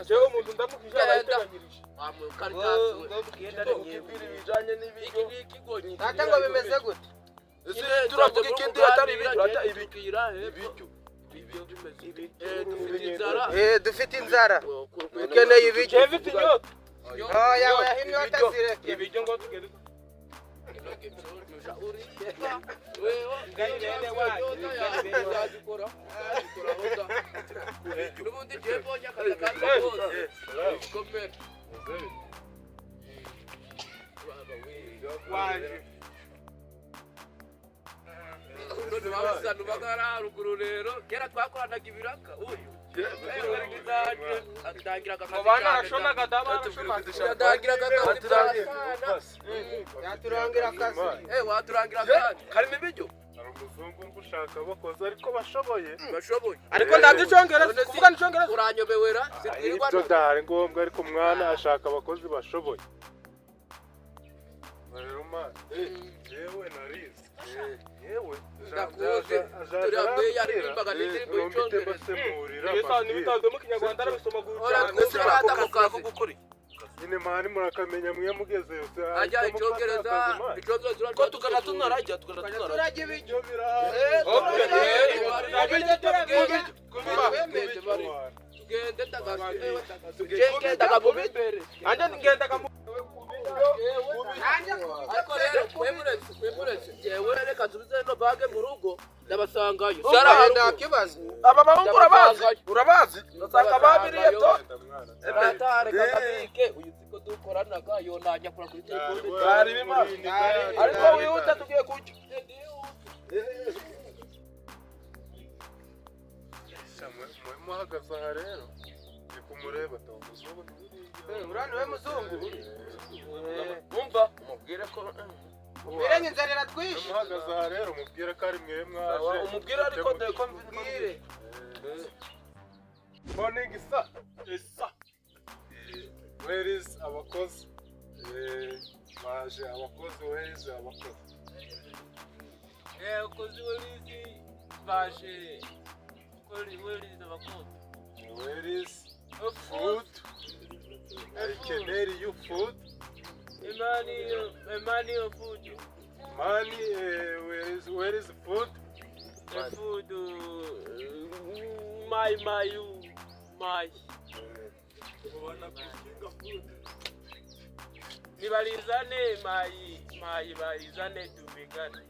Jewe umuntu ndamukije abayiteganyirije. Ukibwira ibijanye n'ibiryo. Data ngo bimeze gute? Ese turavuga ikindi atari ibiryo, ata ibiryo. Dufite inzara. Dukeneye ibiryo. Jewe mfite inyota. Oya, oya, inyota zireke. Ibiryo ngo tugende. Kera twakoranaga ibiraka uyu Yaturangira akazi. Waturangira akazi Karimo ibiryo. Hari umuzungu ngushaka abakozi ariko bashoboye. Bashoboye. Ariko ndazi icyongereza, kuvuga n'icyongereza. Uranyobewera sitwirwa. Ibyo ndahari ngombwa ariko mwana ashaka abakozi bashoboye. Rero mwana, yewe narize. Yewe ndakuzi. Turi yaririmbaga n'indirimbo y'icyongereza. Ibitabo mu Kinyarwanda arabisoma Ora gutya. Nyine mani murakamenya mwe mugeze yose. Ajya icyongereza, icyongereza Ko tugana tunarajya, tugana tunarajya. Turajya ibiryo. Tugende ndaga mu bibere. Anje ngendaga mu Ariko rero kwemuretse jewe reka nsubize no bage mu rugo ndabasangayo. Nta kibazo. Aba bahungu urabazi? Urabazi? Urasanga babiriye to. Rata reka kabike uyu siko dukoranaga yonajya kura kuri telefone. Bari bimana. Ariko wihuta tugiye kurya. Muhagaze aha rero ni kumureba umuzungu. Uriya niwe muzungu. Umva umubwire ko Mubwire ngo inzara iratwishe. Muhagaze aha rero umubwire ko ari mwe mwaje. Umubwire ariko dore ko Mubwire. Morning sir. Yes sir. Where is abakozi? Baje abakozi, where is abakozi? Abakozi where is baje. Where is abakozi? Where is food? I can hear you food. Money of food. Money, where is food? The food, my. Nibalizane my balizane tubigane.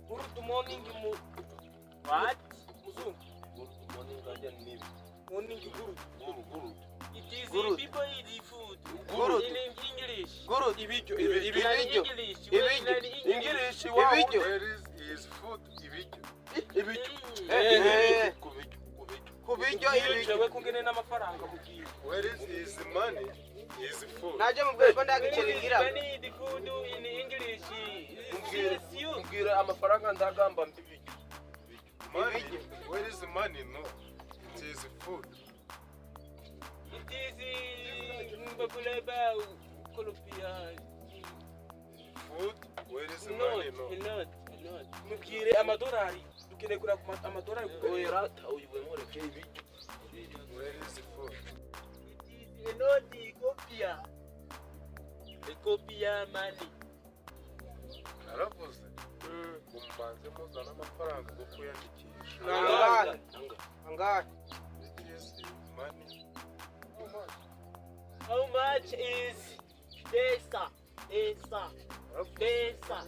Good morning, what? Muzungu. Good morning, Morning, good. Good. It is Good. people eat food. Good. In English. Good. Ibiryo. Ibiryo. English. English. Ibiryo. Where is food? Ibiryo. Ibiryo. Ku biryo ibiryo. Jewe kungene n'amafaranga kugiye. Where is money? Is food. Naje mubwire ko ndagicirigira. Money the food in English. Mbwira amafaranga ndagamba mbibiryo. Money. Where is money? No. It is food. It is Mbakuleba Colombia. Food. Where is money? No. Not. Mubwire amadorari. Dukeneye kura amadorari. Oya rata uyu mureke ibiryo. Where is food? It is not Ethiopia. Ethiopia money. Naravuze ngo mubanze muzane amafaranga yo kuyandikisha. Angahe? Angahe? It is money. How much is desa? Desa. Desa.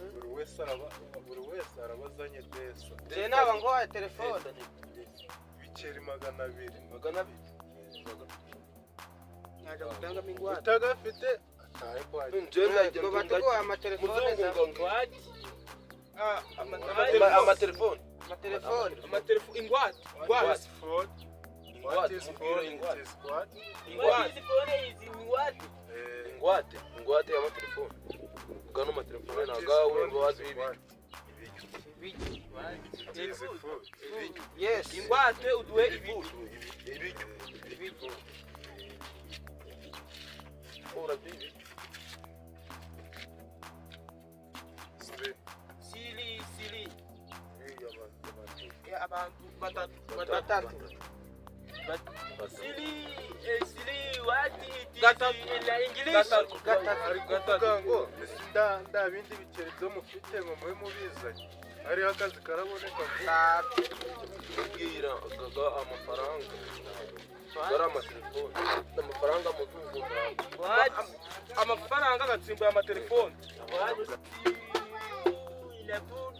Buri wese arabazanye desa. Je naba ngoye telefone. Ibiceri 200. 200. Naje gutanga mingwate. Utagafite atahe kwa. Ngo batuguha amatelefone za. What? Amatelefone. Amatelefone. Amatelefone ingwate. What is food? What is food? It is what? Ingwate. Ingwate. Ingwate. Ingwate y'amatelefone. Ugano amatelefone nagawe ngo bazi ibiryo. It is food. Yes. Ingwate uduhe ibiryo. Ibiryo. Batatu. Sili sili what it is Gatatu. in la English. Gatatu. Gatatu. Ari kuvuga ngo nda bindi biceri byo mufite ngo mube mubizanye. Hariho akazi karaboneka vuba. Mbwira gaga amafaranga. Ari amatelefone. Amafaranga muzungu ngawe. What? Amafaranga agatsimbuye amatelefone. What? La food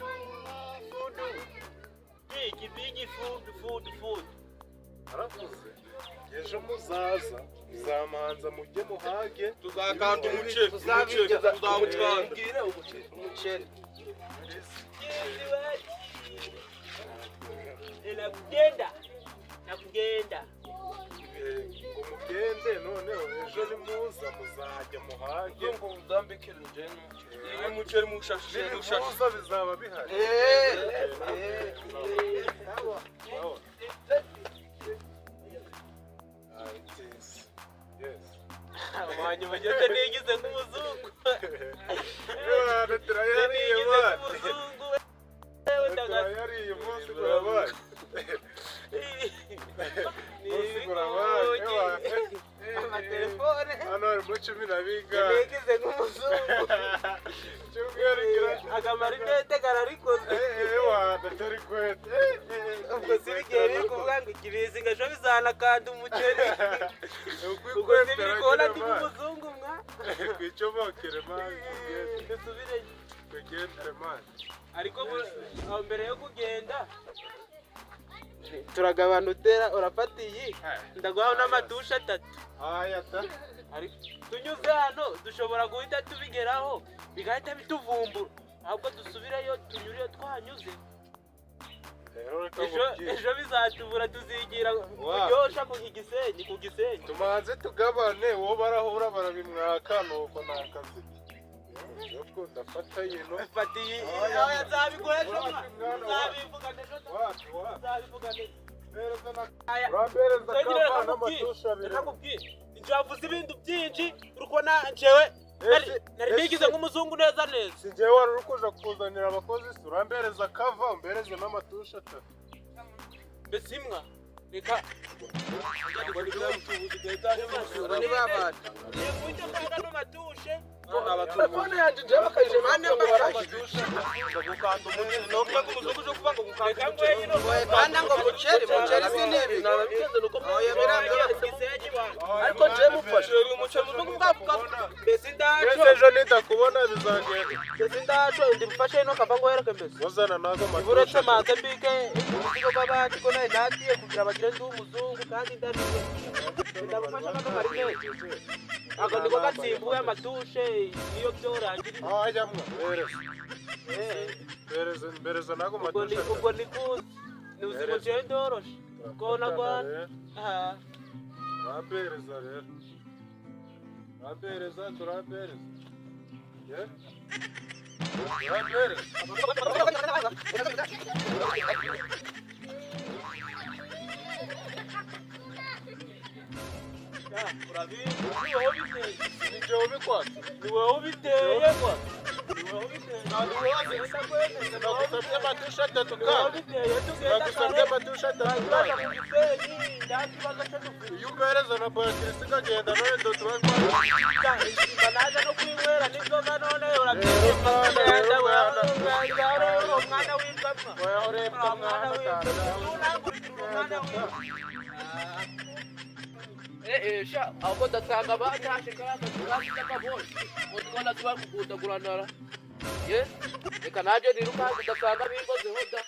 food. Big big food food food. Aravuze ejo muzaza muzamanza mujye muhage. Tuzakanda umuceri. Tuzabirya. Tuzawukanda. Mbwira umuceri. Umuceri. La kugenda. Na kugenda. Ngo mugende noneho ejo nimuza muzajya muhage. Muzungu uzambikire njye n'umuceri. Ibi muceri mushashe mushashe. Nimuza bizaba bihari. Sawa. Sawa. Ah, it is. Yes. Wanyuma ngeze nigize nk'umuzungu. Mwana, turayariye Nigize mwana. nk'umuzungu. Wewe ndagaze. Turayariye umunsi gurabaye. Umunsi gurabaye. Ewa. Amatelefone. Hano harimo 10 bingahe. Nigize nk'umuzungu. Icyumweru kirashize. Akamarinete kararikoze. Ewa, atari kwete. Ubwo si bigiye biri kuvuga ngo ikibizi ngo ejo bizanakanda umuceri. Ubwo si biri kubona ndi nk'umuzungu mwa. Kwicomokere mani. Dusubire. Tugende mani. Ariko aho mbere yo kugenda Turagabana utera urafata iyi. ndaguhaho n'amatusha atatu. Aya ta. Ariko tunyuze hano dushobora guhita tubigeraho bigahita bituvumbura. Ahubwo dusubireyo tunyure iyo twanyuze. Rero reka Ejo nkubwire. ejo bizatubura tuzigira Wa. kuryosha ku Gisenyi ku Gisenyi. Tumanze tugabane uwo barahura barabimwaka nuko ni akazi ke. Nuko ndafata yino. Fata iyi Oya. oya nzabigura ejo mwa. Mwana, Nzabivuga ejo. Wapi wapi. Nzabivuga ejo. Mpereza na Aya. urampereza Twegere kava reka nkubwire. n'amatusha abiri. Reka nkubwire. Njye wavuze ibintu byinshi uri kubona njyewe nari nari Ese- nigize nk'umuzungu neza neza. Si njyewe wari uri kuja kuzanira abakozi se urampereza kava umpereze n'amatusha atatu. Mbese imwa reka Abo ni babana. guhita mbaga n'amatushe. Telefone yanjye njyewe bakayije Mane ngo mbafashe. Gukanda umuceri. Ni ukuvuga ngo umuzungu uje kuvuga ngo gukanda Reka umuceri. ngwe nyine Bana ngo muceri, muceri si nibi. Nababikoze nuko Oya, biriya ku Gisenyi wa. ariko njyewe mufashe. Umuceri umuzungu bwa Mbese ndaco. Mbese ejo nidakubona bizagenda. Mbese ndaco ndi mfashe ino kava ngo wereke mbese. Uzana nago Uretse matusha. manze mbike umuzigo gw'abandi ko nari natiye kugira bagire ndi umuzungu kandi ndariye. Ndabufasha kano marinete. Ako niko gatsimbuye amatushe iyo byorangirira. Aya mwa mpereza. Mpereza mpereza nago Ubwo ni matusha. ubwo ni kuzi. Ni uzima jewe ndoroshe. Kona gwana. Aha. Urampereza rero. Urampereza turampereza. Ye? Urampereza. Urabizi ni wowe ubiteye. Ni njyewe ubikwatse. Ni wowe ubiteye. Ni wowe ubiteye. Nagusabye amatusha atatu Ni wowe kandi. ubiteye tugenda Nagusabye kare. amatusha atatu Turaza kandi. ku Gisenyi nta kibazo cyo dufite. Iyo umpereza na Beatrice ikagenda none ndo tuba twari. Mba naza no kwinywera n'inzoga none Rero urabyumva mwana, kugenda rero mwana. uri umwana w'imbwa mwa. Oya urebwa Uri umwana mwana w'imbwa. tanda. Ntunangurikire umwana w'imbwa. Sha ahubwo ndasanga batashe kariya kazu kasize akabonye. Ngo tukabona tuba kugundaguranara. Ye reka nanjye nirukanke ndasanga binkozeho da.